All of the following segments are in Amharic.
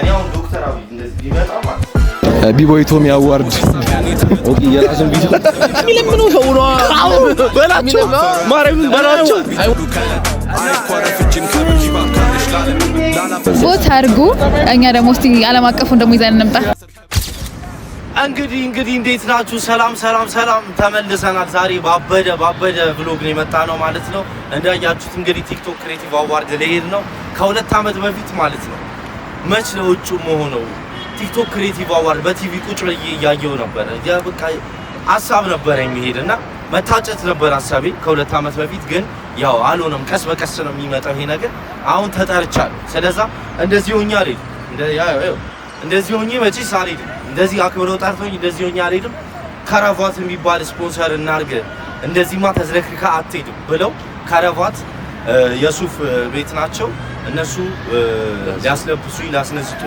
እኔ አሁን ዶክተር አብይ እንደዚህ ቢመጣ ማለት ቢቦይ ቶሚ award። Okay፣ የራሱን ቪዲዮ የሚለምነው ሰው ነው በላቸው፣ ማርያምን በላቸው። Vote አድርጉ። እኛ ደግሞ እስቲ ዓለም አቀፉን ደግሞ ይዘን እንምጣ። እንግዲህ እንዴት ናችሁ? ሰላም ሰላም ሰላም፣ ተመልሰናል። ዛሬ ባበደ ባበደ vlog ነው የመጣ ነው ማለት ነው። እንዳያችሁት እንግዲህ TikTok Creative Award ልሄድ ነው። ከ2 ዓመት በፊት ማለት ነው። መች ነው እጩ መሆነው TikTok Creative Award በቲቪ ቁጭ ብዬ እያየሁ ነበረ። ያ በቃ ሀሳብ ነበረ የሚሄድ እና መታጨት ነበር ሀሳቤ ከ2 ዓመት በፊት፣ ግን ያው አልሆነም። ቀስ በቀስ ነው የሚመጣው ይሄ ነገር። አሁን ተጠርቻለሁ። ስለዛ እንደዚህ ሆኜ አልሄድም። እንደዚህ ሆኜ መቼስ አልሄድም። እንደዚህ አክብረው ጠርቶኝ እንደዚህ ሆኜ አልሄድም። ከረቫት የሚባል ስፖንሰር እናርግ፣ እንደዚህማ ተዝረክርካ አትሄድም ብለው ከረቫት የሱፍ ቤት ናቸው እነሱ ሊያስለብሱኝ፣ ሊያስነስጡ፣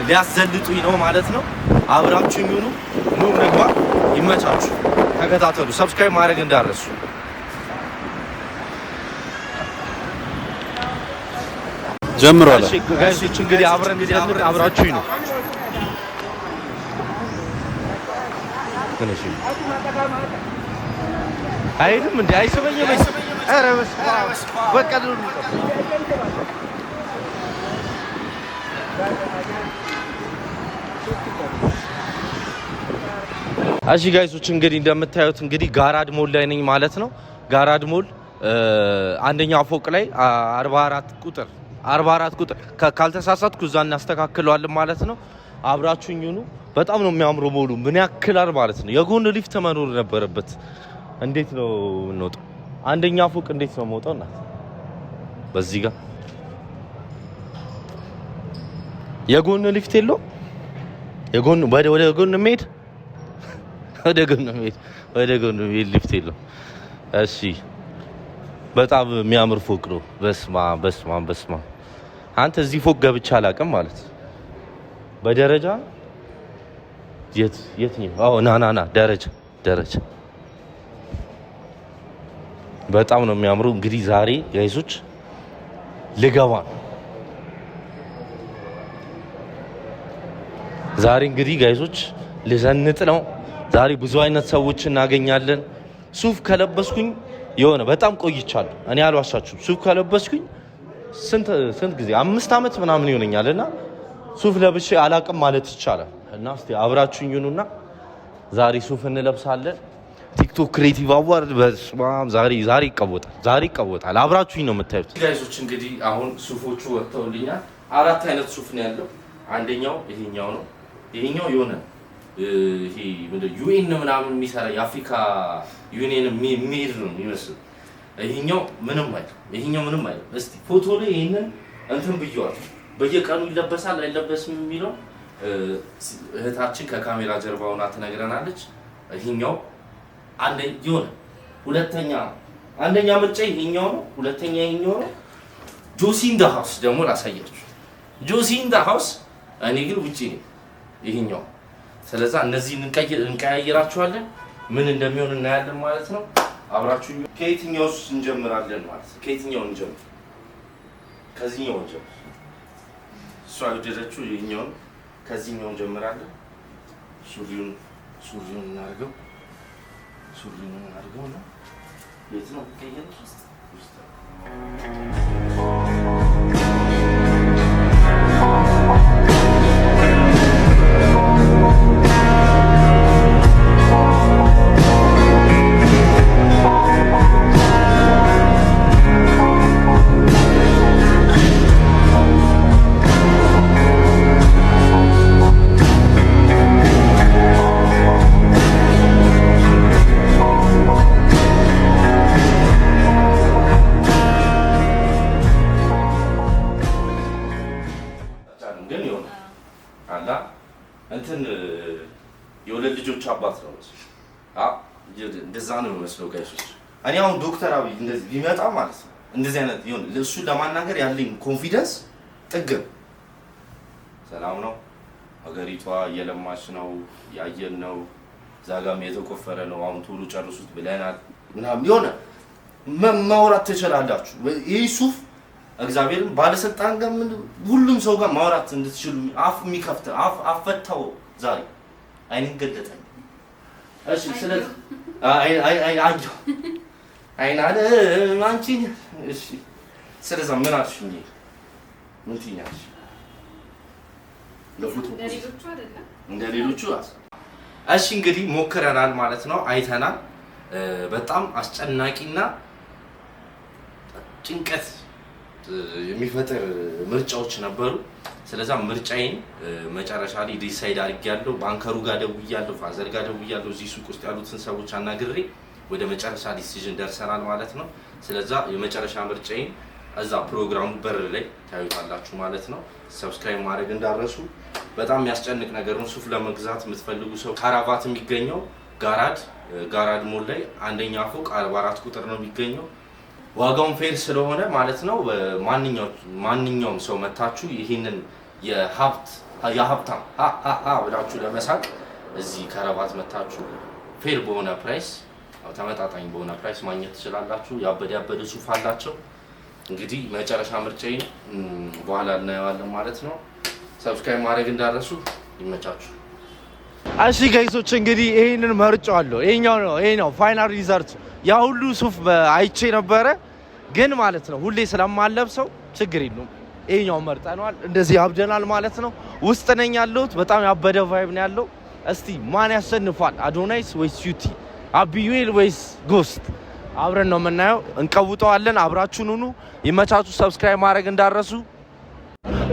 ሊያዘልጡኝ ነው ማለት ነው። አብራችሁ የሚሆኑ ኑ ምግባ፣ ይመቻችሁ፣ ተከታተሉ። Subscribe ማድረግ እንዳረሱ። ጀምሯል። Guys ኦች፣ እንግዲህ አብረን እንጀምር። አብራችሁኝ ነው። ትንሽ አይሄድም እንዴ? አይስበኝም። ኧረ በስመ አብ፣ በቃ ልውጣ። እሺ guys ኦች፣ እንግዲህ እንደምታዩት እንግዲህ ጋራድ ሞል ላይ ነኝ ማለት ነው። ጋራድ ሞል አንደኛ ፎቅ ላይ 44 ቁጥር፣ 44 ቁጥር ካልተሳሳትኩ እዛ እናስተካክለዋለን ማለት ነው። አብራችሁኝ ሁኑ። በጣም ነው የሚያምረው ሞሉ፣ ምን ያክላል ማለት ነው። የጎን ሊፍት መኖር ነበረበት። እንዴት ነው የምንወጣው? አንደኛ ፎቅ እንዴት ነው የምወጣው? እናት፣ በዚህ ጋር የጎን ሊፍት የለውም። የጎን ወደ ጎን የሚሄድ ወደ ጎን የሚሄድ ሊፍት የለውም። እሺ፣ በጣም የሚያምር ፎቅ ነው። በስማም በስማም በስማም። አንተ፣ እዚህ ፎቅ ገብቼ አላውቅም ማለት በደረጃ የት የት ነው? አዎ፣ ና ና ና፣ ደረጃ ደረጃ በጣም ነው የሚያምሩ። እንግዲህ ዛሬ guys ኦች ልገባ ነው። ዛሬ እንግዲህ guys ኦች ልዘንጥ ነው። ዛሬ ብዙ አይነት ሰዎች እናገኛለን። ሱፍ ከለበስኩኝ የሆነ በጣም ቆይቻለሁ። እኔ አልዋሻችሁም። ሱፍ ከለበስኩኝ ስንት ስንት ጊዜ፣ 5 ዓመት ምናምን ይሆነኛል እና ሱፍ ለብሼ አላቅም ማለት ይቻላል። እና እስቲ አብራችሁኝ ሁኑና ዛሬ ሱፍ እንለብሳለን። TikTok Creative Award፣ በስመ አብ፣ ዛሬ ዛሬ ይቀወጣል፣ ዛሬ ይቀወጣል። አብራችሁኝ ነው የምታዩት። Guys ኦች፣ እንግዲህ አሁን ሱፎቹ ወጥተውልኛል። አራት አይነት ሱፍ ነው ያለው። አንደኛው ይሄኛው ነው። ይሄኛው የሆነ ይሄ ምንድን UN ምናምን የሚሰራ የአፍሪካ ዩኒየን የሚሄድ ነው የሚመስል። ይሄኛው ምንም አይልም። ይሄኛው ምንም አይልም። እስቲ ፎቶ ላይ ይሄንን እንትን ብየዋለሁ። በየቀኑ ይለበሳል አይለበስም የሚለው እህታችን ከካሜራ ጀርባ ሆና ትነግረናለች። ይሄኛው አንደ የሆነ ሁለተኛ፣ አንደኛ ምርጫ ይሄኛው ነው። ሁለተኛ ይሄኛው ነው። ጆሲ in the house ደግሞ ላሳያችሁ። ጆሲ in the house። እኔ ግን ውጪ ነኝ ይሄኛው። ስለዛ እነዚህን እንቀያይራቸዋለን። ምን እንደሚሆን እናያለን ማለት ነው። አብራችሁ ከየትኛውስ እንጀምራለን ማለት ነው? ከየትኛው እንጀምር? ከዚህኛው እንጀምር። እሷ የወደደችው ይሄኛውን፣ ከዚህኛው እንጀምራለን። ሱሪውን እናድርገው፣ ሱሪውን እናድርገው ነው። የት ነው የሚቀየረው? ውስጥ ውስጥ። ግን የሆነ አላ እንትን የሁለት ልጆች አባት ነው መስሎ፣ እንደዛ ነው የሚመስለው guys ኦች። እኔ አሁን ዶክተር አብይ እንደዚህ ቢመጣ ማለት ነው፣ እንደዚህ አይነት ይሁን እሱን ለማናገር ያለኝ confidence ጥግ ነው። ሰላም ነው፣ ሀገሪቷ እየለማች ነው፣ ያየን ነው፣ እዛ ጋም የተቆፈረ ነው። አሁን ቶሎ ጨርሱት ብለናል ምናምን የሆነ ማውራት ትችላላችሁ። ይህ ሱፍ እግዚአብሔርን ባለስልጣን ጋር ምን ሁሉም ሰው ጋር ማውራት እንድትችሉ አፍ የሚከፍት አፍ አፈታው ዛሬ አይንን ገለጠኝ። እሺ፣ ስለዚህ አይ አይ አይ አየሁ አይን አለ አንቺ። እሺ፣ ስለዛ ምን አልሽኝ? ምን ትይኛለሽ? ለፎቶ እንደ ሌሎቹ። እሺ፣ እንግዲህ ሞክረናል ማለት ነው፣ አይተናል። በጣም አስጨናቂና ጭንቀት የሚፈጥር ምርጫዎች ነበሩ። ስለዛ ምርጫዬን መጨረሻ ላይ decide አድርጌያለሁ። Banker ኡ ጋር ደውያለሁ፣ father ጋር ደውያለሁ። እዚህ ሱቅ ውስጥ ያሉትን ሰዎች አናግሬ ወደ መጨረሻ decision ደርሰናል ማለት ነው። ስለዛ የመጨረሻ ምርጫዬን እዛ ፕሮግራሙ በር ላይ ታዩታላችሁ ማለት ነው። Subscribe ማድረግ እንዳትረሱ። በጣም የሚያስጨንቅ ነገር ነው። ሱፍ ለመግዛት የምትፈልጉ ሰው ካራባት የሚገኘው ጋራድ ሞል ላይ አንደኛ ፎቅ 44 ቁጥር ነው የሚገኘው። ዋጋውን fair ስለሆነ ማለት ነው። ማንኛውም ሰው መታችሁ ይህንን የሀብታም ሀ ብላችሁ ለመሳቅ እዚህ ከረባት መታችሁ fair በሆነ price፣ ተመጣጣኝ በሆነ price ማግኘት ትችላላችሁ። ያበደ ያበደ ሱፍ አላቸው። እንግዲህ መጨረሻ ምርጫዬን በኋላ እናየዋለን ማለት ነው። Subscribe ማድረግ እንዳትረሱ። ይመቻችሁ። እሺ guys ኦች፣ እንግዲህ ይሄንን መርጫለሁ። ይሄኛው ነው፣ ይሄ ነው final result። ያ ሁሉ ሱፍ አይቼ ነበረ፣ ግን ማለት ነው ሁሌ ስለማለብሰው ችግር የለውም። ይሄኛው መርጠነዋል። እንደዚህ ያብደናል ማለት ነው። ውስጥ ነኝ ያለሁት። በጣም ያበደ vibe ነው ያለው። እስቲ ማን ያሸንፋል? አዶናይስ ወይስ ዩቲ? አብዩኤል ወይስ ጎስት? አብረን ነው የምናየው። እንቀውጠዋለን። አብራችሁን ሁኑ። ይመቻችሁ። Subscribe ማድረግ እንዳትረሱ።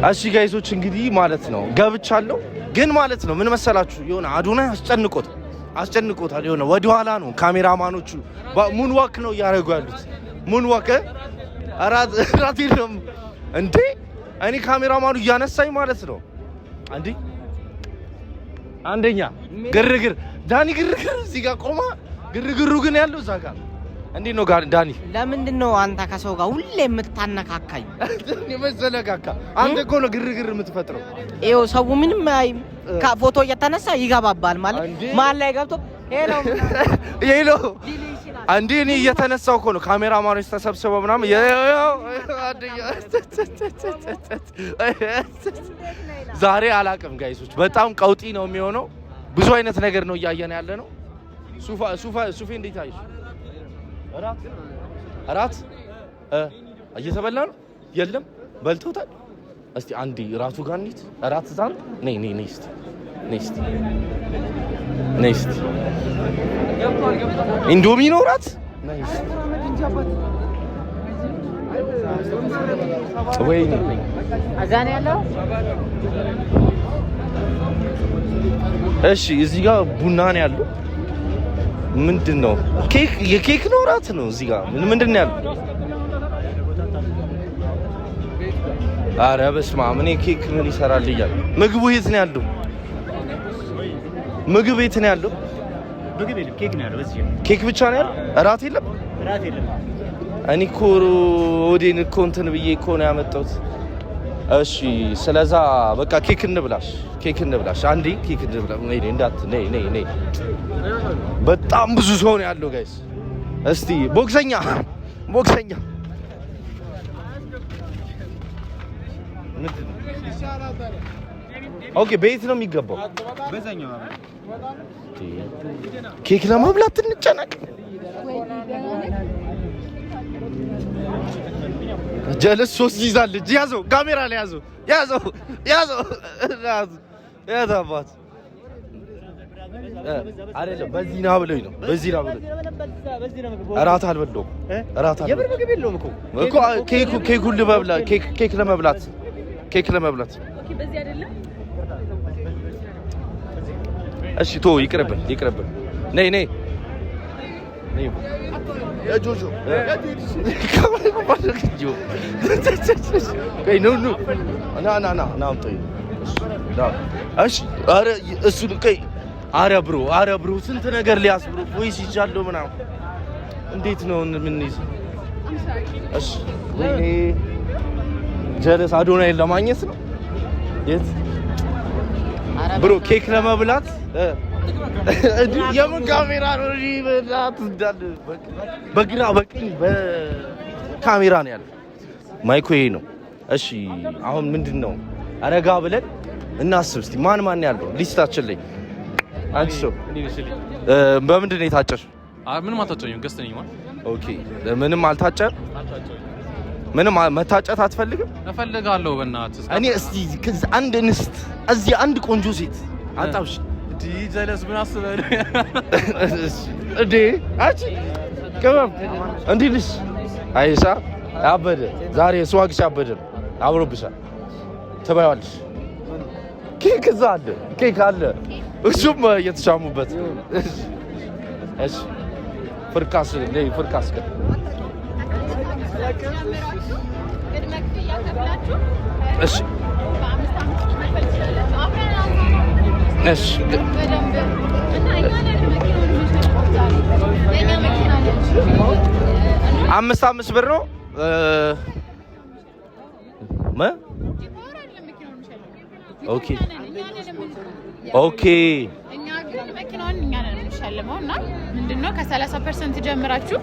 እሺ guys ኦች፣ እንግዲህ ማለት ነው ገብቻለሁ። ግን ማለት ነው ምን መሰላችሁ፣ የሆነ አዶናይ አስጨንቆታል። የሆነ ወደኋላ ነው፣ ካሜራማኖቹ moonwalk ነው እያደረጉ ያሉት። Moonwalk እራት የለም እንዴ? እኔ ካሜራማኑ እያነሳኝ ማለት ነው። እንዴ፣ አንደኛ ግርግር ዳኒ፣ ግርግር እዚህ ጋር ቆማ፣ ግርግሩ ግን ያለው እዛ ጋር። እንዴት ነው ዳኒ? ለምንድን ነው አንተ ከሰው ጋር ሁሌ የምታነካካኝ? የመሰለ ካካ አንተ እኮ ነው ግርግር የምትፈጥረው። ይኸው ሰው ምንም አይም ፎቶ እየተነሳ ይገባባል ማለት መሀል ላይ ገብቶ hello Hello እንዴ፣ እኔ እየተነሳው እኮ ነው። ካሜራማኖች ተሰብስበው ምናምን ዛሬ አላቅም guys ኦች፣ በጣም ቀውጢ ነው የሚሆነው። ብዙ አይነት ነገር ነው እያየን ያለ ነው። ሱፋ ሱፋ ሱፌ እንዴት አየሽ? እራት እራት እየተበላ ነው? የለም፣ በልተውታል። እስቲ አንዴ እራቱ ጋር እንሂድ። እራት እዛ ነው። ነይ ነይ ነይ እስቲ፣ ነይ እስቲ፣ ነይ እስቲ። ኢንዶሚ ነው እራት። ነይ እስቲ። ወይኔ። እዛ ነው ያለው። እሺ፣ እዚህ ጋር ቡና ነው ያለው። ምንድን ነው? ኬክ፣ የኬክ ነው እራት ነው። እዚህ ጋር ምን ምንድን ነው ያለው? አረ በስመ አብ፣ እኔ ኬክ ምን ይሰራል እያለ። ምግቡ የት ነው ያለው? ምግብ የት ነው ያለው? ምግብ የለም፣ ኬክ ነው ያለው። በዚህ ኬክ ብቻ ነው ያለው? እራት የለም? እራት የለም። እኔ እኮ ወዴን እኮ እንትን ብዬ እኮ ነው ያመጣሁት። እሺ፣ ስለዛ በቃ ኬክ እንብላሽ፣ ኬክ እንብላሽ፣ አንዴ ኬክ እንብላ። ነይ ነይ፣ እንዳት ነይ ነይ ነይ። በጣም ብዙ ሰው ነው ያለው guys። እስቲ ቦክሰኛ ቦክሰኛ ምንድን ነው? Okay፣ ቤት ነው የሚገባው። ኬክ ለመብላት እንጨነቅ። ጀለስ ሶስት ይዛለች። ያዘው፣ ካሜራ ላይ ያዘው፣ ያዘው፣ ያዘው፣ ያዘው። አባት አይደለም፣ በዚህ ና ብለኝ ነው። በዚህ ና ብለኝ። እራት አልበላሁም። እራት አልበላሁም። ምግብ የለውም እኮ። እኮ ኬኩን ልበብላ፣ ኬክ ለመብላት፣ ኬክ ለመብላት። እሺ ቶ ይቅርብን፣ ይቅርብን። ነይ ነይ ነይ። ጆጆ ኑ ኑ ና ና ና ና አምጣኝ። እሺ፣ ኧረ እሱን ቀይ፣ ኧረ bro፣ ኧረ bro፣ ስንት ነገር ሊያስ bro voice ይዣለሁ ምናምን፣ እንዴት ነው የምንይዘው? እሺ፣ ወይኔ ጀለስ አዶናይን ለማግኘት ነው። የት bro ኬክ ለመብላት የምን ካሜራ ነው? በግራ በቀኝ በካሜራ ነው ያለው። Mic ኡ ይሄ ነው። እሺ አሁን ምንድን ነው ረጋ ብለን እናስብ እስቲ። ማን ማን ያለው list ኣችን ላይ? አንቺ ሰው በምንድን ነው የታጨሽው? ምንም አልታጨኝም። Guest ነኝ ማለት። Okay፣ ምንም አልታጨም። ምንም መታጨት አትፈልግም? እፈልጋለሁ። በእናትህ። እኔ እስቲ ከዚህ አንድ እንስት፣ እዚህ አንድ ቆንጆ ሴት አጣብሽ። ጀለስ ምን አስበህ ነው? እንዴ አንቺ ቅመም እንዴት ነሽ? አይሻ አበደ ዛሬ swag ሽ አበደ ነው። አምሮብሻል። ትበያለሽ። ኬክ እዛ አለ፣ ኬክ አለ። እሱም እየተሻሙበት። እሺ ፍርካስ ነይ፣ ፍርካስ ቀን። ቅድመ ክፍያ ከፍላችሁ እሺ በ5 ዓመት ውስጥ መክፈል ትችላላችሁ። አብረን እሺ በደንብ እና እኛ ነን መኪናውን የምንሸጠው ዛሬ። የእኛ መኪና ነች። አምስት አምስት ብር ነው መ G Power አይደለም መኪናውን የሚሸጠው። እኛ ነን እኛ ግን መኪናውን እኛ ነን የምንሸልመው። እና ምንድነው ከ30% ጀምራችሁ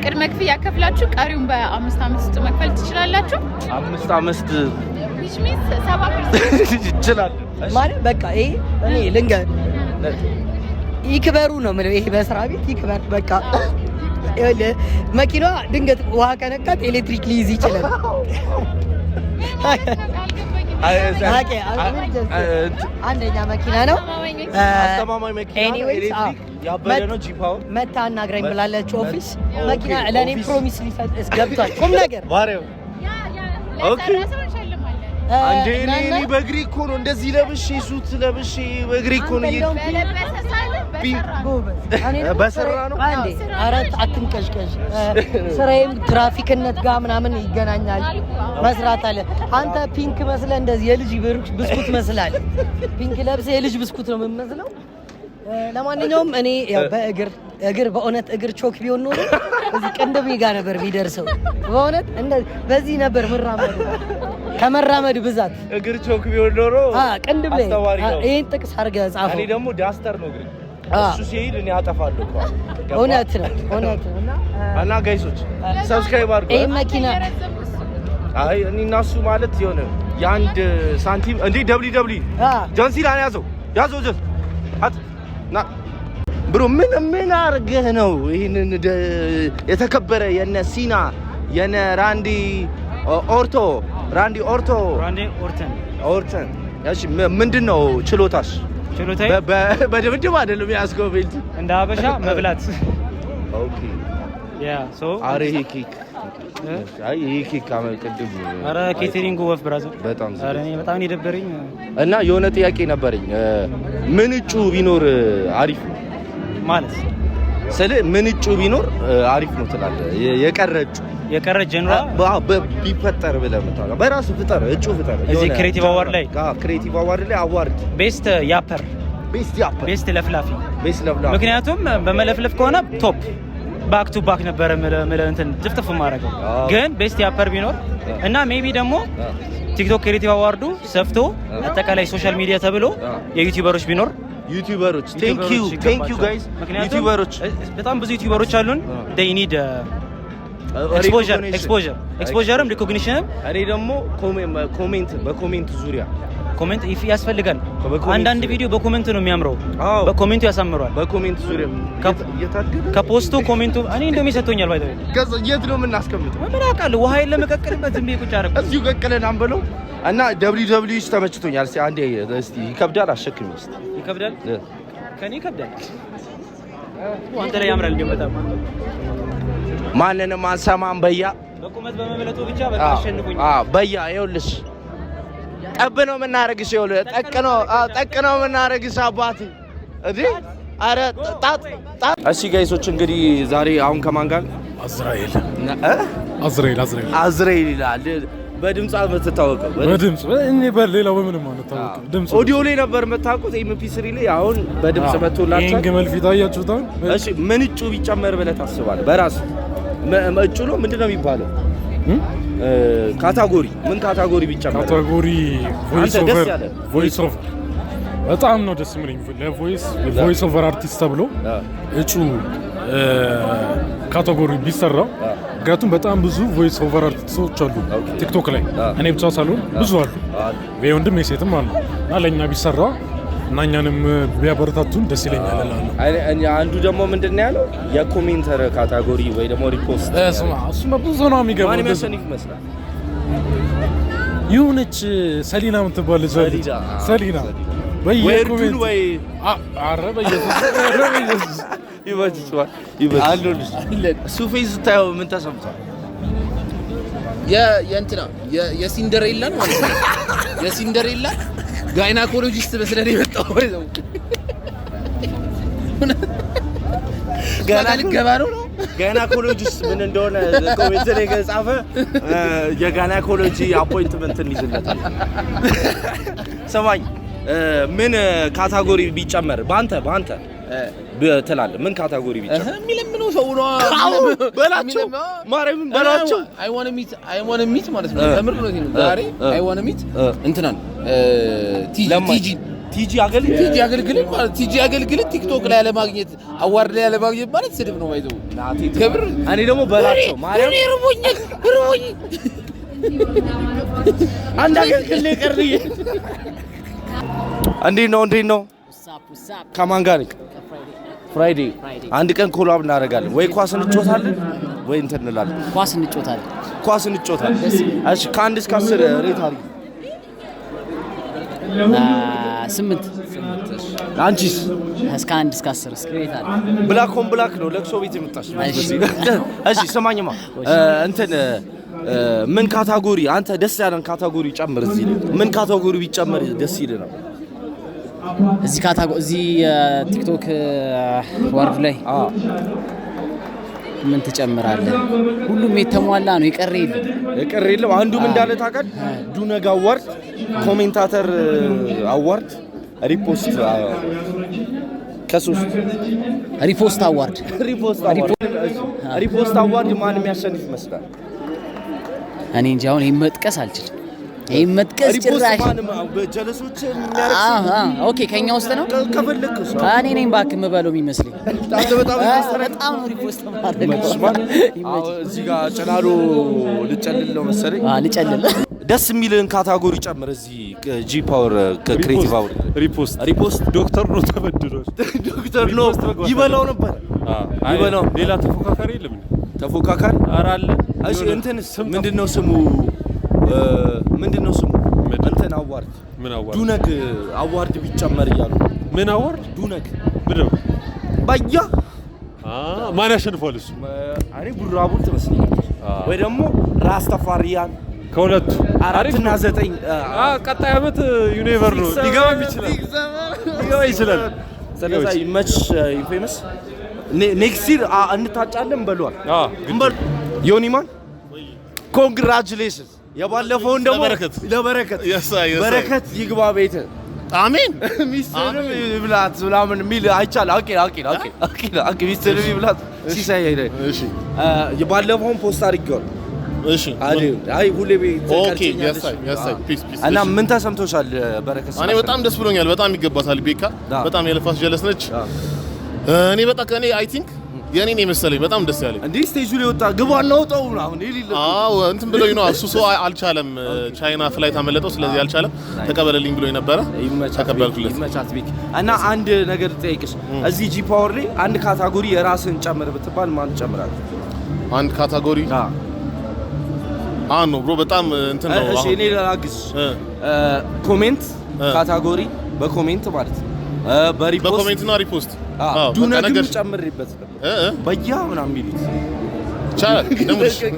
ቅድመ ክፍያ ከፍላችሁ ቀሪውን በ5 ዓመት ውስጥ መክፈል ትችላላችሁ። አምስት አምስት Which means 70%። ይችላል። ማለት በቃ ይሄ እኔ ልንገር ይክበሩ ነው የምለው። ይሄ በስራ ቤት ይክበር። በቃ ይኸውልህ መኪናዋ ድንገት ውሃ ከነካት ኤሌክትሪክ ሊይዝ ይችላል። Okay፣ አንደኛ መኪና ነው። አስተማማኝ መኪና ነው። Anyways፣ ኤሌክትሪክ ያበደ ነው። G Power መታ አናግራኝ ብላለች። Office መኪና Okay፣ ለእኔ Office። Promise ሊሰጥ ገብቷል። ቁም ነገር ማርያም okay። ለሰራ ሰው እንሸልማለን። አንዴ እኔ በእግሬ እኮ ነው እንደዚህ ለብሼ suit ለብሼ በእግሬ እኮ ነው እንደውም በለበሰ ሳይሆን በሰራ ነው። ጎበዝ። እኔ ደግሞ በስራ ነው? አንዴ ኧረ አትንቀዥቀዥ። ስራዬም ትራፊክነት ጋር ምናምን ይገናኛል። መስራት አለ። አንተ pink መስለህ እንደዚህ የልጅ ብስኩት መስላል። Pink ለብሰህ የልጅ ብስኩት ነው የምመስለው። ለማንኛውም እኔ ያው በእግር እግር በእውነት እግር ቾክ ቢሆን ኖሮ እዚህ ቅንድቤ ጋር ነበር ቢደርሰው። በእውነት በዚህ ነበር ምራመድ ከመራመድ ብዛት። እግር ቾክ ቢሆን ኖሮ ቅንድብ ላይ አስተማሪ ነው። ይሄን ጥቅስ አድርገህ ጻፈው። እኔ ደግሞ duster ነው እግሬ። እሱ ሲሄድ እኔ አጠፋለሁ እኮ። ገባ? እውነት ነው፣ እውነት ነው። እና እና guys ኦች subscribe አድርጉ። ይሄን መኪና አይ እኔ እና እሱ ማለት የሆነ የአንድ ሳንቲም እንዴ ደብሊ ደብሊ ጆን ሲናን ያዘው ያዘው ጆን አት ና bro፣ ምን ምን አድርገህ ነው ይህንን የተከበረ የነ ሲና የነ ራንዲ ኦርቶ ራንዲ ኦርቶ ራንዴ ኦርተን። ኦርተን። እሺ ምንድን ነው ችሎታሽ? ችሎታዬ በድብድብ አይደለም ያዝከው belt። እንደ ሀበሻ መብላት። Okay። Yeah, so አረ ይሄ ኬክ፣ አይ ይሄ ኬክ ቅድም አረ catering ወፍ brother። በጣም አረ እኔ በጣም ነው የደበረኝ። እና የሆነ ጥያቄ ነበረኝ። ምን እጩ ቢኖር አሪፍ ነው? ማለት ስለ ምን እጩ ቢኖር አሪፍ ነው ትላለህ? የቀረ እጩ። የቀረ genre ቢፈጠር ብለህ የምታውቀው በራስህ ፍጠር፣ እጩ ፍጠር። እዚህ creative award ላይ? Creative award ላይ award Best yapper። Best yapper። Best ለፍላፊ። Best ለፍላፊ። ምክንያቱም በመለፍለፍ ከሆነ top back to back ነበረ ምለ እንትን ጥፍጥፍ ማድረገው። ግን best yapper ቢኖር እና maybe ደግሞ ቲክቶክ creative award ኡ ሰፍቶ አጠቃላይ social media ተብሎ የ YouTuber ኦች ቢኖር። YouTuber ኦች፣ thank you, thank you guys። ምክንያቱም YouTuber ኦች በጣም ብዙ YouTuber ኦች አሉን። They need exposure, exposure, exposure ም recognition ም። እኔ ደግሞ comment በ comment ዙሪያ። Comment if ያስፈልጋል። በ comment አንዳንድ ዙሪያ። ቪዲዮ በ comment ነው የሚያምረው። አዎ። በ comment ኡ ያሳምረዋል። በ comment ዙሪያ እየታገለ ከ post ኡ comment ኡ እኔ እንደውም ይሰጥቶኛል by the way። ከዛ የት ነው የምናስቀምጠው? ምን አውቃለሁ? ውሃ የለም እቀቅልበት ዝም ብዬ ቁጭ አደረኩት። እዚሁ ቀቅለን አንበለው። እና WWE ተመችቶኛል። እስቲ አንዴ እስቲ ይከብዳል፣ አሸክሚ እስቲ። ይከብዳል፣ ከኔ ይከብዳል። አንተ ላይ ያምራል እንደው በጣም። ማንንም አንሰማም በያ። በቁመት በመብለጡ ብቻ በቃ አሸንፉኝ። አዎ በያ፣ ይኸውልሽ ጠብ ነው የምናደርግሽ። ይኸውልህ ጠቅ ነው፣ አዎ ጠቅ ነው የምናደርግሽ አባቴ። እንዴ ኧረ ጣጥ ጣጥ። እሺ guys ኦች እንግዲህ ዛሬ አሁን ከማን ጋር? አዝራኤል። እ? አዝራኤል፣ አዝራኤል። አዝራኤል ይላል። በድምጿ የምትታወቀው። በድምጽ። እኔ በሌላው በምንም አንታወቅም። ድምጽ። ኦዲዮ ላይ ነበር የምታውቁት MP3 ላይ፣ አሁን በድምጽ መጥቶላችኋል። ይሄን ግመል ፊት አያችሁት አሁን? እሺ ምን እጩ ቢጨመር ብለህ ታስባለህ? በራስ እጩ ነው ምንድን ነው የሚባለው? Category፣ ምን category ቢጨመር? Category voice አንተ ደስ over ያለህ። Voice over በጣም ነው ደስ የሚለኝ። ለ voice over artist ተብሎ እጩ category ቢሰራው ምክንያቱም በጣም ብዙ voice over አርቲስቶች አሉ ቲክቶክ ላይ፣ እኔ ብቻ ሳልሆን ብዙ አሉ፣ የወንድም የሴትም አሉ እና ለእኛ ቢሰራ እና እኛንም ቢያበረታቱን ደስ ይለኛል እላለሁ። አንዱ ደግሞ ምንድን ነው ያለው የ commenter category ወይ ደግሞ repost። ስማ፣ እሱማ ብዙ ነው የሚገባው። ማን የሚያሸንፍ ይመስላል? የሆነች ሰሊና የምትባል ልጅ አለች። ሰሊና ወይ እርዱን ወይ ኧረ በኢየሱስ፣ ኧረ በኢየሱስ። ይመችዋል። አሉልሽ ሱፌ ስታየው ምን ተሰምቷል? የእንትና የሲንደሬላን ማለት ነው። የሲንደሬላን gynecologist መስለን የመጣው ነው። ገና ነው gynecologist ምን እንደሆነ comment ላይ ከጻፈ የ gynecology appointment እንይዝለታል። ሰማኝ፣ ምን category ቢጨመር በአንተ ትላለህ? ምን category ቢጨመር? የሚለምነው ሰው ነው። በላቸው፣ ማርያምን በላቸው። I wanna meet፣ I wanna meet ማለት ነው። ከምር ነው። ዛሬ I wanna meet እንትናን ቲጂ። ቲጂ አገልግል። ቲጂ አገልግልን ማለት፣ ቲጂ አገልግልን ቲክቶክ ላይ ያለማግኘት፣ award ላይ ያለማግኘት ማለት ስድብ ነው። ባይዘው ክብር እኔ ደግሞ በላቸው ማርያም። እኔ ርቦኛል፣ ርቦኝ። አንድ አገልግል ቀርልኝ። እንዴት ነው? እንዴት ነው? ከማን ጋር ነህ? ፍራይዴ አንድ ቀን collab እናደርጋለን። ወይ ኳስ እንጮታለን ወይ እንትን እንላለን። ኳስ እንጮታለን። ኳስ እንጮታለን። እሺ፣ ከ1 እስከ 10 rate አድርጊ። 8። አንቺስ? እስከ 1 እስከ 10 እስኪ rate አለ። Black on black ነው፣ ለቅሶ ቤት የመጣሽ። እሺ ስማኝማ፣ እንትን ምን category አንተ ደስ ያለን category ጨምር። እዚህ ላይ ምን category ቢጨመር ደስ ይልናል? እዚህ category፣ እዚህ ቲክቶክ award ላይ ምን ትጨምራለህ? ሁሉም የተሟላ ነው፣ የቀረ የለም። የቀረ የለም። አንዱም እንዳለ ታውቃለህ። ዱነግ award፣ commentator award፣ repost ከሶስት Repost award። Repost award፣ repost award ማን የሚያሸንፍ ይመስላል? እኔ እንጂ አሁን ይሄን መጥቀስ አልችልም። ይሄን መጥቀስ ጭራሽ ጀለሶች። Okay፣ ከኛ ውስጥ ነው። ከፈለክ እኔ ነኝ እባክህ የምበለው የሚመስለኝ። በጣም በጣም ነው repost ማድረግ። እዚህ ጋር ጭላሎ ልጨልል ነው መሰለኝ። ልጨልል። ደስ የሚልህን category ጨምር። እዚህ G Power Creative Award Repost። Repost። ዶክተር ነው ተበድሯል። ዶክተር ነው ይበላው ነበር። ይበላው። ሌላ ተፎካካሪ የለም። ተፎካካሪ ኧረ አለ። እሺ እንትንስ ምንድነው ስሙ? ምንድነው ስሙ? እንትን award። ምን award? ዱነግ award ቢጨመር እያሉ። ምን award? ዱነግ። ምንድነው? ባያ። ማን ያሸንፈዋል እሱ? እኔ ቡራቡር ትመስለኛለች ወይ ደግሞ ራስተፋሪያን። ከሁለቱ። 4 እና 9። ቀጣይ አመት ዩኒቨር ነው፣ ሊገባም ይችላል፣ ሊገባ ይችላል። ስለዛ ይመች ኢንፌመስ፣ next year እንታጫለን በሏል። ዮኒማን congratulations። የባለፈውን ደግሞ ለበረከት በረከት ይግባ ቤት። አሜን። ሚስትህንም ይብላት ምናምን የሚል አይቻልም። Okay፣ ሚስትህንም ይብላት ሲሳይ። እሺ የባለፈውን post አድርጌዋለሁ። እሺ። አይ ሁሌ ቤት እና ምን ተሰምቶሻል በረከት? እኔ በጣም ደስ ብሎኛል። በጣም ይገባታል። ቤካ በጣም የለፋች ጀለስ ነች። እኔ በጣም እኔ I think የኔ ነው የመሰለኝ፣ በጣም ደስ ያለኝ። እንዴ፣ stage ኡ ላይ ወጣ ግባ እናውጣው ምናምን የሌለ። አዎ እንትን ብሎኝ ነው እሱ ሰው አልቻለም። ቻይና flight አመለጠው። ስለዚህ አልቻለም። ተቀበለልኝ ብሎኝ ነበረ። ተቀበልኩለት። ይመቻት ቤክ። እና አንድ ነገር ልጠይቅሽ፣ እዚህ G Power ላይ አንድ category የራስን ጨምር ብትባል ማን ትጨምራለህ? አንድ category አሁን ነው bro፣ በጣም እንትን ነው። እሺ እኔ ላግዝ። Comment category፣ በ comment ማለት ነው። በ repost። በ comment እና repost። ዱነግም ጨምሬበት ነበር። በያ ምናምን የሚሉት። ይቻላል።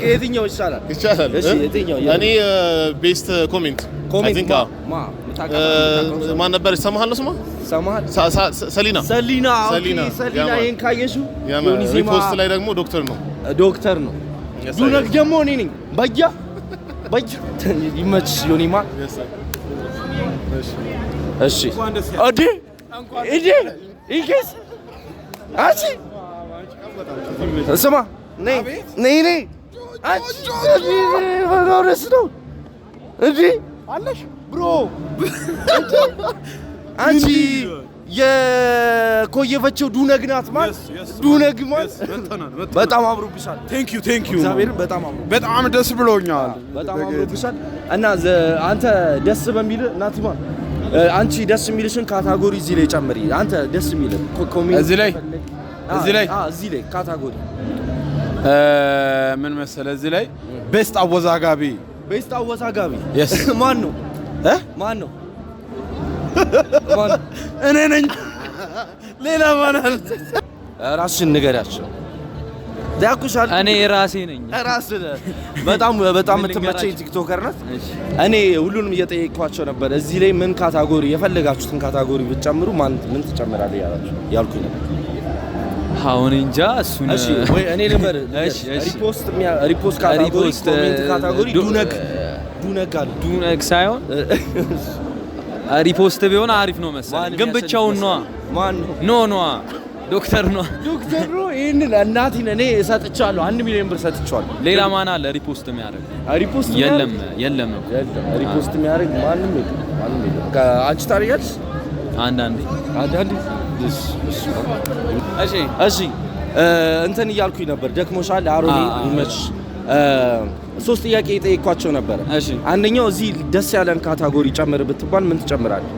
የትኛው ይሻላል? ይቻላል። እሺ የትኛው? እኔ best comment። Comment ማ? ማን ነበር? ሰማሃል ነው ስሟ? ሰማሃል? ሰሊና። ሰሊና፣ okay ሰሊና። ይሄን ካየሽው Repost ላይ ደግሞ ዶክተር ነው። ዶክተር ነው። ዱነግ ደግሞ እኔ ነኝ። በያ በያ። ይመችሽ ዮኒማ። እሺ እዴ እዴ ኢንኬስ አንቺ ስማ፣ ነይ ነይ ነይ አንቺ በጣም ደስ ነው እንዴ አለሽ bro አንቺ። የኮየፈችው ዱነግ ናት። ማን ዱነግ ማን? በጣም አምሮብሻል። Thank you, thank you. እግዚአብሔርን በጣም አምሮ በጣም ደስ ብሎኛል። በጣም አምሮብሻል። እና አንተ ደስ በሚል ናቲማ አንቺ ደስ የሚልሽን category እዚህ ላይ ጨምሪ። አንተ ደስ የሚል comment እዚህ ላይ? እዚህ ላይ? እዚህ ላይ category። ምን መሰለህ፣ እዚህ ላይ best አወዛጋቢ። Best አወዛጋቢ። Yes. ማን ነው? ማን ነው? እኔ ነኝ። ሌላ ማን አለ? ራስሽን ንገሪያቸው። ያኩሻል። እኔ ራሴ ነኝ። ራስህ ነህ። በጣም በጣም የምትመቸኝ TikToker ናት። እኔ ሁሉንም እየጠየቅኳቸው ነበር። እዚህ ላይ ምን category የፈለጋችሁትን category ብትጨምሩ ማን ምን ትጨምራለህ ያላችሁ ያልኩኝ ነበር። አሁን እንጃ እሱን። እሺ ወይ እኔ ልበር። እሺ እሺ። Repost category፣ Repost፣ comment category ዱነግ ዱነግ አለ። ዱነግ ሳይሆን repost ቢሆን አሪፍ ነው መሰለኝ። ግን ብቻውን ነዋ። ማን ነው? No ነዋ፣ ዶክተር ነዋ። ዶክተር ነው። ይሄንን እናቴን እኔ እሰጥቻለሁ። 1 ሚሊዮን ብር ሰጥቻለሁ። ሌላ ማን አለ repost የሚያደርግ? Repost የለም የለም እኮ። የለም። Repost የሚያደርግ ማንም የለም። ማንም የለም። አንቺ ታደርጊያለሽ? አንዳንዴ። አንዳንዴ። እሺ። እሺ፣ እንትን እያልኩኝ ነበር። ደክሞሻል አሮኒ ይመችሽ። ሶስት ጥያቄ የጠየኳቸው ነበረ። እሺ። አንደኛው እዚህ ደስ ያለን category ጨምር ብትባል ምን ትጨምራለህ?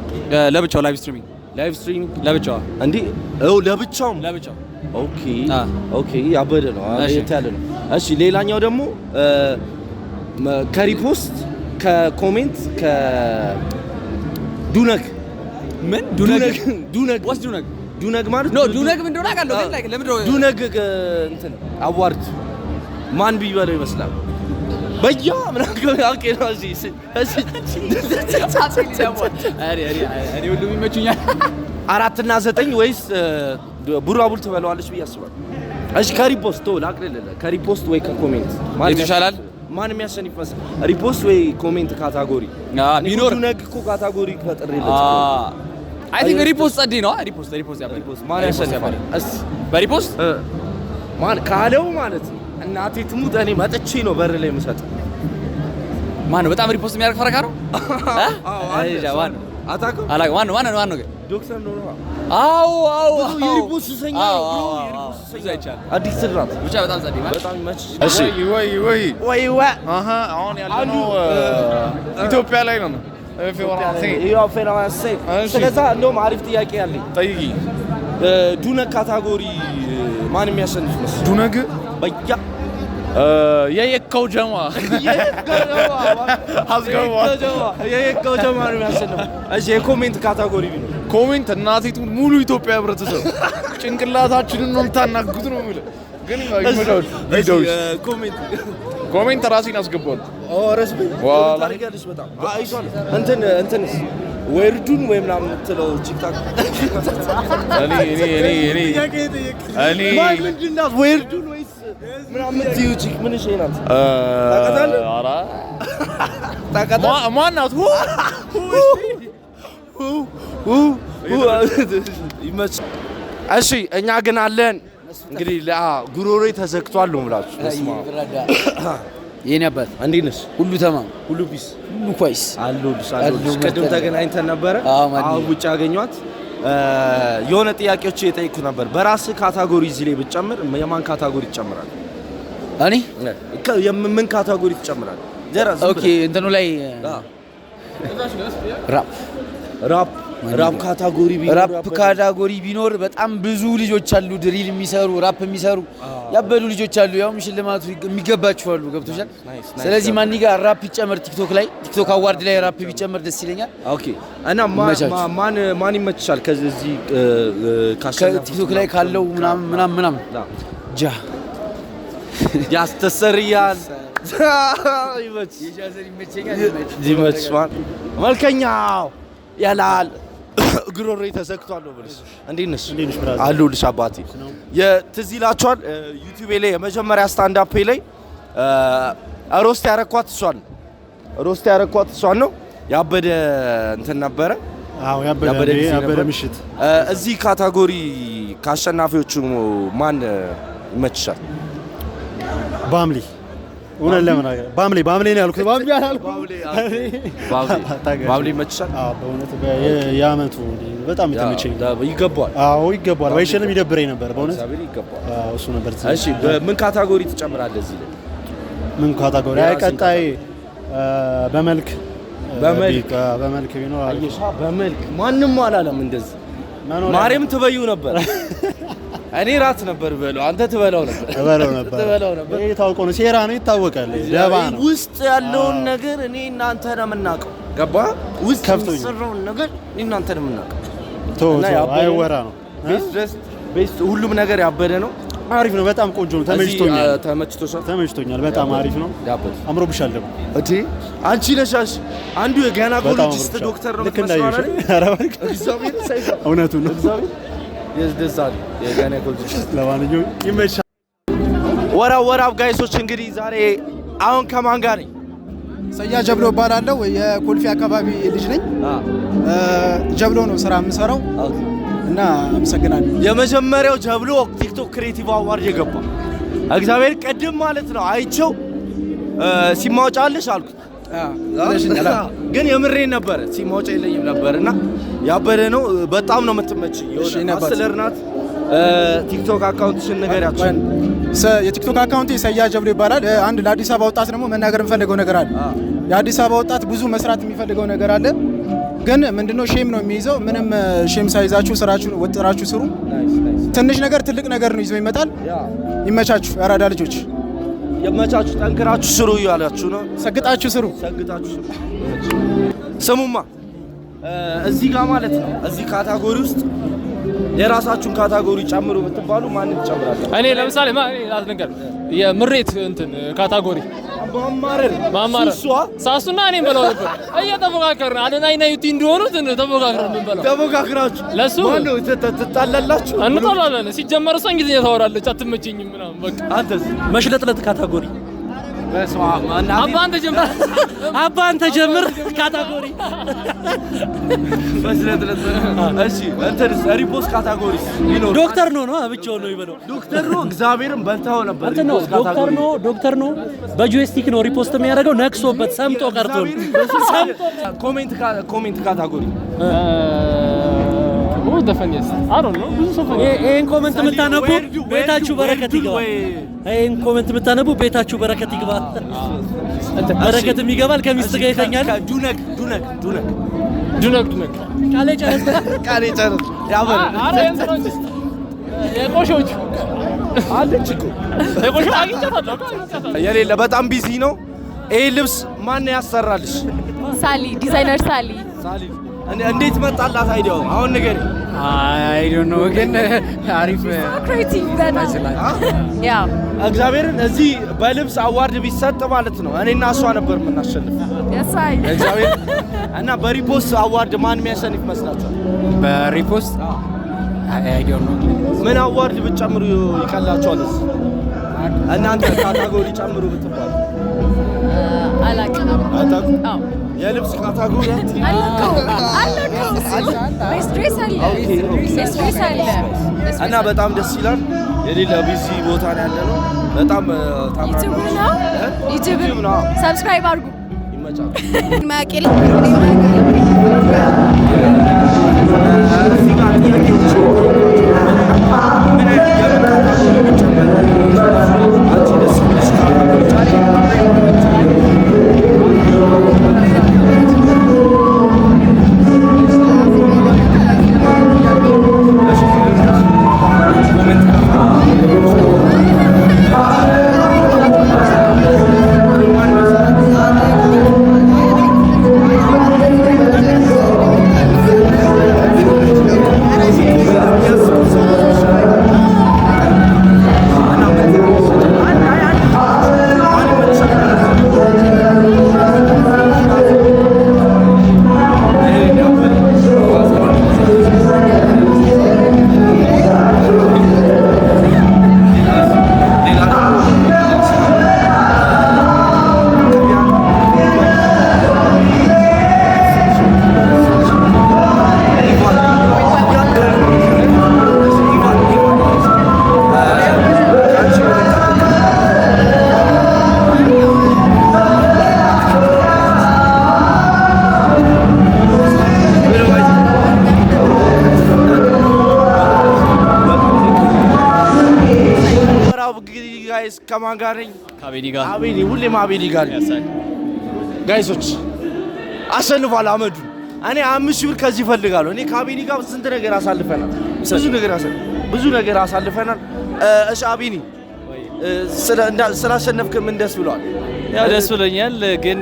ለብቻው live streaming። Live streaming ለብቻው። እንዴ፣ ኦ ለብቻውም? ለብቻው። Okay, ያበደ ነው። ለየት ያለ ነው። እሺ፣ ሌላኛው ደግሞ ከ repost፣ ከ comment፣ ከዱነግ። ምን ዱነግ? ዱነግ። What's ዱነግ? ዱነግ ማለት No፣ ዱነግ ምን እንደሆነ አውቃለሁ፣ ግን like ለምንድን ነው ዱነግ እንትን award ማን ቢበለው ይመስላል? በያ ምናምን okay ነው። እሺ እሺ። እኔ ሁሉም ይመቹኛል። 4 እና 9 ወይስ ቡራቡል ትበለዋለች ብዬ አስባለሁ። እሺ፣ ከ repost ተው ላቅልልህ። ከ repost ወይ ከ comment ማን የቱ ይሻላል? ማን የሚያሸንፍ መሰለህ? Repost ወይ comment category ቢኖር ዱነግ እኮ category ፈጥሬለት። I think repost ጸዴ ነው። Repost ያበደ። ማን ያሸንፋል? እስኪ በ repost ማን ካለው ማለት ነው። እናቴ ትሙት እኔ መጥቼ ነው በር ላይ የምሰጠው። ማን ነው በጣም repost የሚያደርግ? ፈረካ ነው? አታውቅም? አላውቅም። ማን ነው ማን ነው ማን ነው ግን? ዶክተር ነው። አዎ። የ repost ሱሰኛ ነው bro፣ የ repost ሱሰኛ። አዲስ ናት። ብቻ በጣም ጸዴ ማለት በጣም ይመችሽ። እሺ ወይ ወይ ወይ ወይ። አሃ፣ አሁን ያለነው ኢትዮጵያ ላይ ነው። ስለዛ እንደውም አሪፍ ጥያቄ አለኝ። ጠይቂ። ዱነግ category ማን የሚያሸንፍ መሰለህ? ዱነግ በያ የየካው ጀማ አስገባ። የየካው ጀማ ነው የሚያሸንፈው። እሺ፣ የ comment category ቢኖር? Comment እናቴ ትሙት ሙሉ ኢትዮጵያ ህብረተሰብ ጭንቅላታችንን ነው የምታናግቱት ነው የሚለው። ግን ይመቻችሁ። Comment Comment ራሴን አስገባለሁ። ረስ ታደርጊያለሽ በጣም አይዟል። እንትን እንትንስ ወርዱን ወይ ምናምን የምትለው ቲክታክ እኔ እኔ እኔ እኔ እኔ ማን ምንድን ናት? ወርዱን ወይስ ምናምን የምትይው chick ምን እሺ ናት? ታውቃታለህ? ኧረ ታውቃታለህ? ማን ናት? ይመች። እሺ፣ እኛ ግን አለን እንግዲህ ጉሮሮዬ ተዘግቷል ነው የምላችሁ። በስመ አብ። የኔ አባት። እንዴት ነሽ? ሁሉ ተማም። ሁሉ peace። ሁሉ ኳይስ። አለሁልሽ አለሁልሽ። ቅድም ተገናኝተን ነበረ። አሁን ውጭ ያገኟት የሆነ ጥያቄዎች እየጠየኩ ነበር። በራስህ category እዚህ ላይ ብትጨምር የማን category ትጨምራለህ? እኔ ምን category ትጨምራለህ? ዘራ ዝም Okay፣ ብለህ። እንትኑ ላይ ራፕ። Rap category ቢኖር ራፕ category ቢኖር በጣም ብዙ ልጆች አሉ፣ drill የሚሰሩ፣ ራፕ የሚሰሩ ያበዱ ልጆች አሉ። ያውም ሽልማቱ የሚገባቸው አሉ። ገብቶሻል? ስለዚህ ማን ጋር ራፕ ይጨመር? ቲክቶክ ላይ፣ ቲክቶክ award ላይ ራፕ ቢጨመር ደስ ይለኛል። Okay፣ እና ማን ማን ይመችሻል? ከዚህ ካሸነፉት ከቲክቶክ ላይ ካለው ምናምን ምናምን ምናምን ጃ ያስተሰርያል። ይመች መልከኛው ያላል። ጉሮሮዬ ተዘግቷል ነው ብልሽ። እንዴት ነሽ? አለሁልሽ አባቴ። ትዝ ይላችኋል ዩቲዩብ ላይ የመጀመሪያ stand up ላይ roast ያረኳት እሷን roast ያረኳት እሷን ነው። ያበደ እንትን ነበረ። አዎ፣ ያበደ ጊዜ ያበደ ነበር። ምሽት። እዚህ category ካሸናፊዎቹ ማን ይመችሻል? ባምሊ። እውነት ለመናገር ባምሌ ባምሌ ነው ያልኩት። ባምሌ አላልኩም። ባምሌ ይመችሻል? አዎ፣ በእውነት የአመቱ በጣም የተመቸኝ። ይገባዋል። አዎ ይገባዋል። ባይሸለም ይደብረኝ ነበር በእውነት። እግዚአብሔር ይገባዋል። አዎ እሱ ነበር። እሺ፣ በምን category ትጨምራለህ እዚህ ላይ? ምን category? አይ ቀጣይ በመልክ። በመልክ። በመልክ ቢኖር አሪፍ ነው። አየሻ፣ በመልክ ማንም አላለም እንደዚህ። ማርያም ትበዩ ነበር። እኔ ራት ነበር በለው፣ አንተ ትበላው ነበር። እበለው ነበር። ትበላው ነበር። ይሄ ታውቆ ነው፣ ሴራ ነው፣ ይታወቃል። ደባ ነው። ውስጥ ያለውን ነገር እኔ እናንተ ነው የምናውቀው። ገባ? ውስጥ የሚሰራውን ነገር እኔ እናንተ ነው የምናውቀው። ተው እና ተው፣ ያበደ አይወራ ነው። Best dressed፣ best ሁሉም ነገር ያበደ ነው። አሪፍ ነው። በጣም ቆንጆ ነው። ተመችቶኛል። እዚህ፣ ተመችቶሻል? ተመችቶኛል። በጣም አሪፍ ነው። አምሮብሻል ደግሞ። እቴ አንቺ ነሻሽ አንዱ በጣም የ gynecologist አምሮብሻል። ዶክተር ነው ልክ የምትመስለው እንዳየሁሽ። አይደል? ኧረ እባክህ። እግዚአብሔር ሳይዛ እውነቱን ነው። እግዚአብሔር የደስ አለ የ gynecologist። ለማንኛውም ይመቻል። What up, what up guys ኦች፣ እንግዲህ ዛሬ አሁን ከማን ጋር ነኝ? ሰያ ጀብሎ እባላለሁ። የኮልፌ አካባቢ ልጅ ነኝ። ጀብሎ ነው ስራ የምሰራው እና አመሰግናለሁ። የመጀመሪያው ጀብሎ ቲክቶክ creative award የገባ እግዚአብሔር ቅድም ማለት ነው አይቼው ሲም ማውጫ አለሽ አልኩት። ግን የምሬን ነበረ፣ ሲም ማውጫ የለኝም ነበር እና ያበደ ነው። በጣም ነው የምትመችኝ። የሆነ hustler ናት። ቲክቶክ account ሽን ንገሪያቸው። የቲክቶክ account ሰያ ጀብሎ ይባላል። አንድ ለአዲስ አበባ ወጣት ደግሞ መናገር የምፈልገው ነገር አለ። የአዲስ አበባ ወጣት ብዙ መስራት የሚፈልገው ነገር አለ። ግን ምንድነው shame ነው የሚይዘው። ምንም shame ሳይዛችሁ ስራችሁን ወጥራችሁ ስሩ። ትንሽ ነገር ትልቅ ነገር ነው ይዞ ይመጣል። ይመቻችሁ የአራዳ ልጆች። ይመቻችሁ፣ ጠንክራችሁ ስሩ እያላችሁ ነው። ሰግጣችሁ ስሩ። ሰግጣችሁ ስሩ። ስሙማ እዚህ ጋር ማለት ነው እዚህ category ውስጥ የራሳችሁን category ጨምሩ ብትባሉ ማንን ትጨምራላችሁ? እኔ ለምሳሌ እኔ ላትነገር የምሬት እንትን category። ማማረር። ማማረር ሳሱና እኔ በለው ነበር። እየተፎካከርን አዶናይና ዩቲ እንደሆኑት ተፎካክረን የምንበላው። ተፎካክራችሁ ለሱ ማነው ትጣላላችሁ? እንጣላለን። ሲጀመር እሷ እንግሊዝኛ ታወራለች አትመቸኝም ምናምን በቃ። አንተስ? መሽለጥለጥ category። በስመ አብ አባ አንተ ጀምር። አባ አንተ ጀምር category። መሽለጥለጥ። እሺ እንትንስ repost category ስ ቢኖር? ዶክተር ነው ነው ብቻውን ነው ይበለው። ዶክተር ነው እግዚአብሔርን በልተኸው ነበር። እንትን ነው repost ዶክተር category። ነው ዶክተር ነው በ joystick ነው repost የሚያደርገው። ነክሶበት ሰምጦ ቀርቶ ነው። ሰምጦ Comment category? Who's the funniest? I don't know. ብዙ ሰው funny። ይሄን comment የምታነቡ ቤታችሁ በረከት ይግባ። ይሄን comment የምታነቡ ቤታችሁ በረከት ይግባ። በረከትም ይገባል፣ ከሚስት ጋር ይተኛል። ዱነክ ዱነክ ዱነክ። ዱነክ ዱነክ። ቃሌ ጨረስ። ቃሌ ጨረስ። ያበረ አረ እንትኖች የቆሾቹ አለች እኮ። የቆሾ አግኝቻታለሁ እኮ አግኝቻታለሁ። የሌለ በጣም busy ነው። ይሄ ልብስ ማን ያሰራልሽ? ሳሊ ዲዛይነር ሳሊ። ሳሊ እንዴት መጣላት idea ው? አሁን ንገሪኝ። I don't know ግን አሪፍ Creative በጣም yeah። እግዚአብሔርን እዚህ በልብስ award ቢሰጥ ማለት ነው እኔና እሷ ነበር የምናሸንፍ። ያሳይ። እግዚአብሔር እና በ repost award ማን የሚያሸንፍ ይመስላችኋል? በ repost I don't know። ምን award ብትጨምሩ ይቀላችኋል? እዚህ እናንተ category ጨምሩ ብትባሉ? አላውቅም። አታውቁም? የልብስ category አትይም? አለ እኮ አለ እኮ best dress አለ፣ best dress አለ። እና በጣም ደስ ይላል። የሌለ busy ቦታ ነው ያለ ነው። በጣም ዩቲዩብ ነው። ዩቲዩብ subscribe አድርጉ። ይመቻል። ማያውቅ እዚህ ጋር ጥያቄዎች ምን አይነት የምን category ቢጨመር አንቺ ደስ የሚልሽ category? ከማን ጋር ነኝ? ከአቤኒ ጋር። አቤኒ፣ ሁሌም አቤኒ ጋር ነኝ። Guys ኦች፣ አሸንፏል አመዱ። እኔ 5,000 ብር ከዚህ እፈልጋለሁ። እኔ ከአቤኒ ጋር ስንት ነገር አሳልፈናል። ብዙ ነገር አሳልፈናል። እሺ አቤኒ፣ ስላሸነፍክ ምን ደስ ብሏል? ያው ደስ ብሎኛል፣ ግን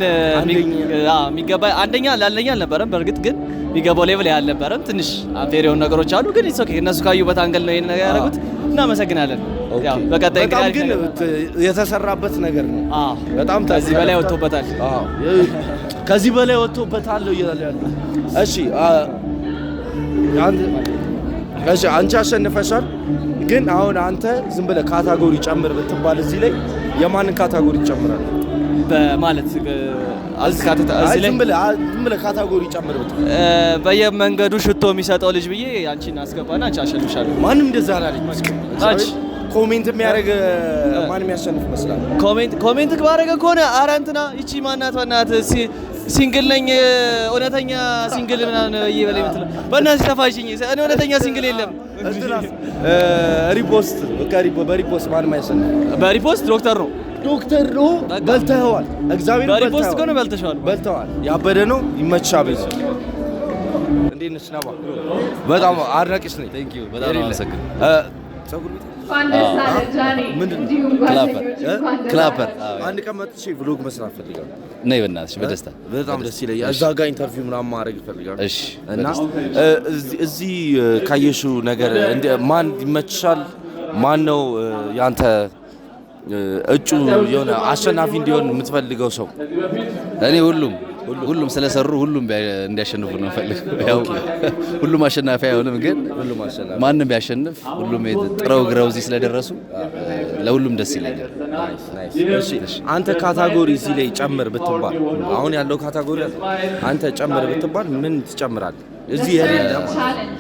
የሚገባ አንደኛ ለአንደኛ አልነበረም። በእርግጥ ግን የሚገባው level አልነበረም። ትንሽ unfair የሆኑ ነገሮች አሉ፣ ግን it's okay። እነሱ ካዩበት angle ነው ይሄን ነገር ያደረጉት። እናመሰግናለን። ያው በቀጣይ በጣም ግን የተሰራበት ነገር ነው። በጣም ከዚህ በላይ ወጥቶበታል። ከዚህ በላይ ወጥቶበታል እያለ ያለው። እሺ አንቺ አሸንፈሻል። ግን አሁን አንተ ዝም ብለህ category ጨምር ብትባል እዚህ ላይ የማንን category ትጨምራለህ? በማለት እዚህ ላይ ዝም ብለህ category ጨምር ብትባል በየመንገዱ ሽቶ የሚሰጠው ልጅ ብዬ አንቺን አስገባና አንቺ አሸንፍሻለሁ። ማንም እንደዛ አላለኝ። Comment የሚያደርግ ማንም ያሸንፍ ይመስላል? Comment ባደረገ ከሆነ ኧረ እንትና ይቺ ማናት በእናትህ single ነኝ እውነተኛ single ምናምን እየበለ የምትለው በእናትህ ተፋሽኝ፣ እኔ እውነተኛ single የለም። Repost በ repost ማንም አያሸንፍ። በ repost ዶክተር ነው፣ ዶክተር ነው። በልተኸዋል። እግዚአብሔር በ repost ከሆነ በልተሻል፣ በልተዋል። ያበደ ነው። ይመችሻል። ቤት እንዴት ነሽ ነባ? በጣም አድናቂሽ ነኝ። Thank you፣ በጣም ነው አመሰግናለሁ። ፀጉር ቤት Clapper። አንድ ቀን መጥቼ vlog መስራት እፈልጋለሁ። ነይ በእናትሽ በደስታ። በጣም ደስ ይለኛል። እዛ ጋር interview ምናምን ማድረግ እፈልጋለሁ። እሺ። እና እዚህ ካየሽው ነገር ማን ይመችሻል? ማን ነው ያንተ እጩ የሆነ አሸናፊ እንዲሆን የምትፈልገው ሰው? እኔ ሁሉም ስለሰሩ ሁሉም እንዲያሸንፉ ነው የምፈልገው። ያው ሁሉም አሸናፊ አይሆንም፣ ግን ማንም ቢያሸንፍ ሁሉም ጥረው ግረው እዚህ ስለደረሱ ለሁሉም ደስ ይለኛል። እሺ አንተ category እዚህ ላይ ጨምር ብትባል፣ አሁን ያለው category አንተ ጨምር ብትባል ምን ትጨምራለህ? እዚህ የሌለ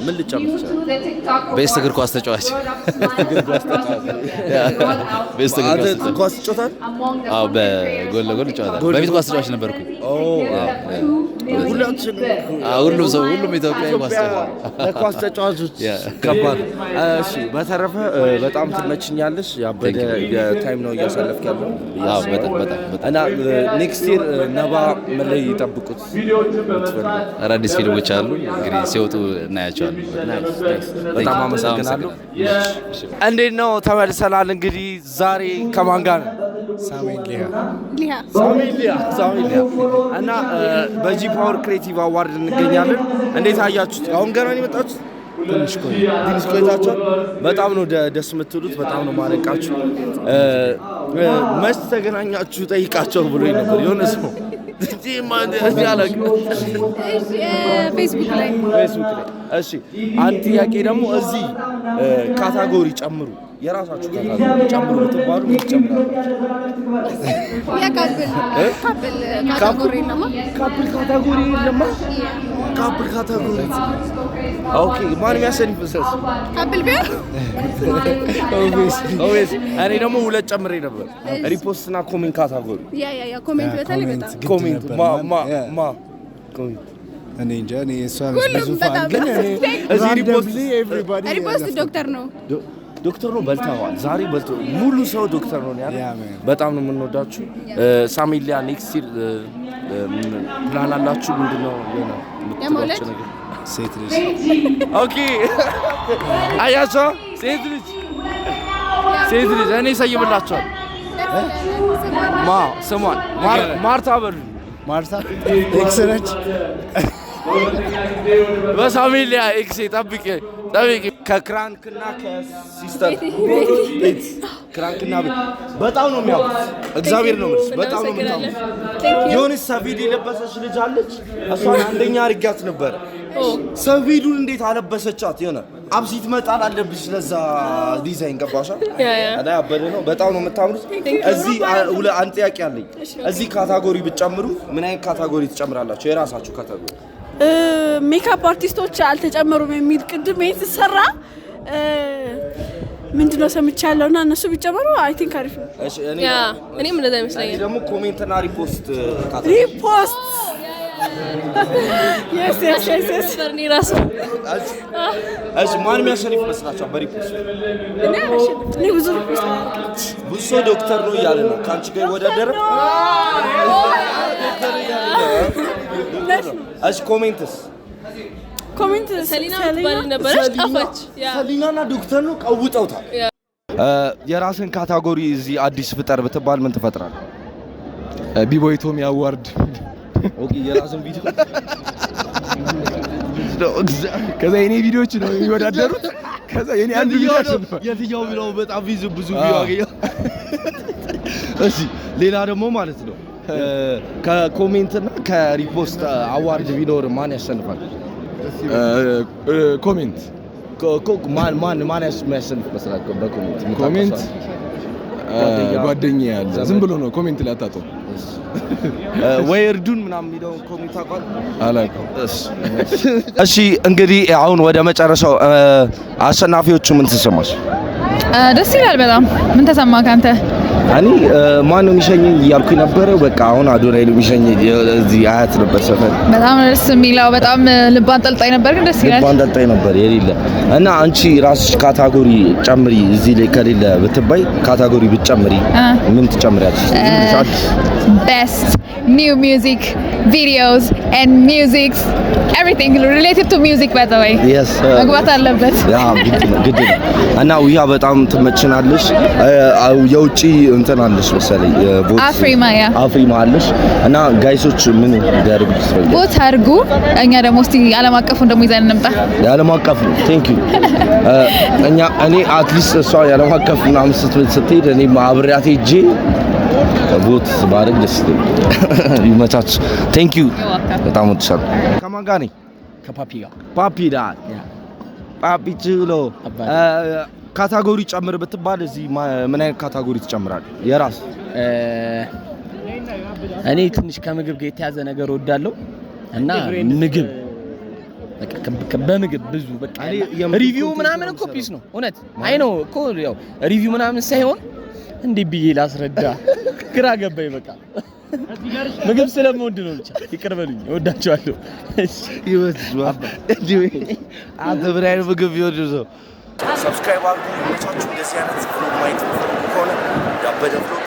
ምን ልጨምር ትችላለህ? Best እግር ኳስ ተጫዋች። Best እግር ኳስ ተጫዋች። ኳስ ትጫወታለህ? አዎ፣ በጎል ለጎል እጫወታለሁ። በፊት ኳስ ተጫዋች ነበርኩኝ። ሁሉም ሰው፣ ሁሉም ኢትዮጵያዊ ኳስ ተጫዋች። ለኳስ ተጫዋቾች ከባድ። እሺ በተረፈ በጣም ትመችኛለሽ። ያበደ time ነው እያሳለፍክ ያለው። አዎ በጣም በጣም። እና next year ነባ ምን ላይ ይጠብቁት? አዳዲስ ፊልሞች አሉ እንግዲህ፣ ሲወጡ እናያቸዋለን። በጣም አመሰግናለሁ። እንዴት ነው? ተመልሰናል። እንግዲህ ዛሬ ከማን ጋር ነው? ሳሙኤል ሊያ። ሳሙኤል ሊያ፣ ሳሙኤል ሊያ። እና በ G Power Creative Award እንገኛለን። እንዴት አያችሁት? አሁን ገና ነው የመጣችሁት? ትንሽ ቆይታችኋል። በጣም ነው ደስ የምትሉት። በጣም ነው ማደንቃችሁ። መች ተገናኛችሁ ጠይቃቸው ብሎኝ ነበር የሆነ ሰው። ፌስቡክ ላይ። ፌስቡክ ላይ። እሺ አንድ ጥያቄ ደግሞ፣ እዚህ category ጨምሩ፣ የራሳችሁ category ጨምሩ ብትባሉ ምን ትጨምራላችሁ? የ couple category የለማ። Couple category የለማ። Couple category okay። ማን የሚያሸንፍ መሰለሽ? Couple ቢሆን። Obvious። እኔ ደግሞ ሁለት ጨምሬ ነበር፣ repost እና comment category። Yeah, comment በተለይ በጣም። Comment ማ ማ ማ comment? እኔ እንጃ፣ እኔ እሷ ሁሉም ብዙ fan በጣም ግን እኔ እዚህ repost randomly everybody Repost ዶክተር ነው። ዶክተር ነው፣ በልተዋል። ዛሬ በልቶ ሙሉ ሰው ዶክተር ነው ያለው። በጣም ነው የምንወዳችሁ። ሳሚሊያ፣ next year plan አላችሁ? ምንድን ነው የሆነ የመውለድ? የምትሏቸው ነገር? ሴት ልጅ። Okay፣ አያቸው፣ ሴት ልጅ፣ ሴት ልጅ እኔ ሰይምላቸዋል። ማ ስሟን ማርታ በሉ። ማርታ ex ነች። በሳሚሊያ ex ኤ፣ ጠብቂ ጠብቂ። ከክራንክና ከ sister ቤት፣ ክራንክና ቤት በጣም ነው የሚያምሩት። እግዚአብሔር ነው የምልሽ፣ በጣም ነው የምታምሩት። የሆነች ሰፌድ የለበሰች ልጅ አለች። እሷን አንደኛ አድርጊያት ነበረ። ሰፌዱን እንዴት አለበሰቻት? የሆነ አብሲት መጣል አለብሽ ለዛ ዲዛይን፣ ገባሻ? እና ያበደ ነው። በጣም ነው የምታምሩት። እዚህ አንድ ጥያቄ አለኝ። እዚህ category ብትጨምሩ ምን አይነት category ትጨምራላችሁ? የራሳችሁ category። Makeup artist ኦች አልተጨመሩም የሚል ቅድም ይሄን ሲሰራ ምንድነው ሰምቻለሁ፣ እና እነሱ ቢጨመሩ I think አሪፍ ነው። እሺ እኔ Yeah፣ እኔም እንደዛ እኔ ይመስለኛል። ደግሞ comment እና repost category። Repost። Yes. እኔ ራሱ እሺ፣ ማን የሚያሸንፍ ይመስላችኋል? በ repost? እኔ አላሸንፍም። እኔ ብዙ repost አላደርግም። ብዙ ሰው ዶክተር ነው እያለ ነው። ከአንቺ ጋር ይወዳደረ? እሺ፣ comment ስ? Comment ሰሊና የምትባል ነበረች፣ ጠፋች። ሰሊና እና ዶክተር ነው ቀውጠውታል። የራስን category እዚህ አዲስ ፍጠር ብትባል ምን ትፈጥራለህ? ቢቦይ ቶሚ award። Okay፣ የራስን ቪዲዮ። ከዛ የኔ ቪዲዮዎች ነው የሚወዳደሩት። ከዛ የኔ አንድ ቪዲዮ ያሸንፋል። የትኛው ቢለው በጣም ብዙ ብዙ view አገኘው። እሺ፣ ሌላ ደግሞ ማለት ነው ከ comment እና ከ repost award ቢኖር ማን ያሸንፋል? Comment. ማን ማን ማን የሚያሸንፍ ይመስላል? በ comment? Comment ጓደኛ ያለ ዝም ብሎ ነው comment ላይ አታጣው። ወይ እርዱን ምናምን የሚለውን comment ታውቃለህ? አላውቅም። እሺ፣ እንግዲህ አሁን ወደ መጨረሻው አሸናፊዎቹ ምን ተሰማሽ? ደስ ይላል በጣም። ምን ተሰማ ካንተ? እኔ ማን ነው የሚሸኘኝ እያልኩኝ ነበረ። በቃ አሁን አዶናይ ነው የሚሸኘኝ። እዚህ አያት ነበር ሰፈር። በጣም ነው ደስ የሚለው። በጣም ልብ አንጠልጣይ ነበር፣ ግን ደስ ይላል። ልብ አንጠልጣይ ነበር የሌለ። እና አንቺ ራስሽ category ጨምሪ እዚህ ላይ ከሌለ ብትባይ category ብትጨምሪ ምን ትጨምሪያለሽ? ዝም ብለሽ አዲስ። Best new music videos and musics, everything related to music, by the way. Yes. መግባት አለበት። Yeah፣ ግድ ነው፣ ግድ ነው። እና ውያ በጣም ትመችናለሽ። የውጭ እንትን አለሽ መሰለኝ vote። አፍሪማ፣ yeah. አፍሪማ አለሽ። እና guys ኦች ምን እንዲያደርጉ ትፈልጊያለሽ? Vote አድርጉ። እኛ ደግሞ እስቲ ዓለም አቀፉን ደግሞ ይዘን እንምጣ። የዓለም አቀፍ ነው። Thank you። እኛ እኔ at least እሷ የዓለም አቀፍ ምናምን ስትሄድ እኔ አብሬያት ሄጄ vote ባደርግ ደስ ይለኛል። ይመቻችሁ። Thank you፣ በጣም ወድሻለሁ። ከማን ጋር ነኝ? ከፓፒ ጋር። ፓፒ ዳ ፓፒ ችሎ category ጨምር ብትባል እዚህ ምን አይነት category ትጨምራለህ? የራስ። እኔ ትንሽ ከምግብ ጋር የተያዘ ነገር እወዳለሁ እና ምግብ በቃ በምግብ ብዙ በቃ review ምናምን እኮ peace ነው እውነት። አይ ነው እኮ ያው review ምናምን ሳይሆን እንዴት ብዬ ላስረዳ ግራ ገባኝ። በቃ ምግብ ስለምወድ ነው ብቻ ይቅር በሉኝ፣ እወዳቸዋለሁ። አንተ ምን አይነት ምግብ ቢወድ ሰው? Subscribe አድርጉ። ይመቻችሁ። እንደዚህ አይነት vlog ማየት የምትፈልጉ ከሆነ ያበደ vlog።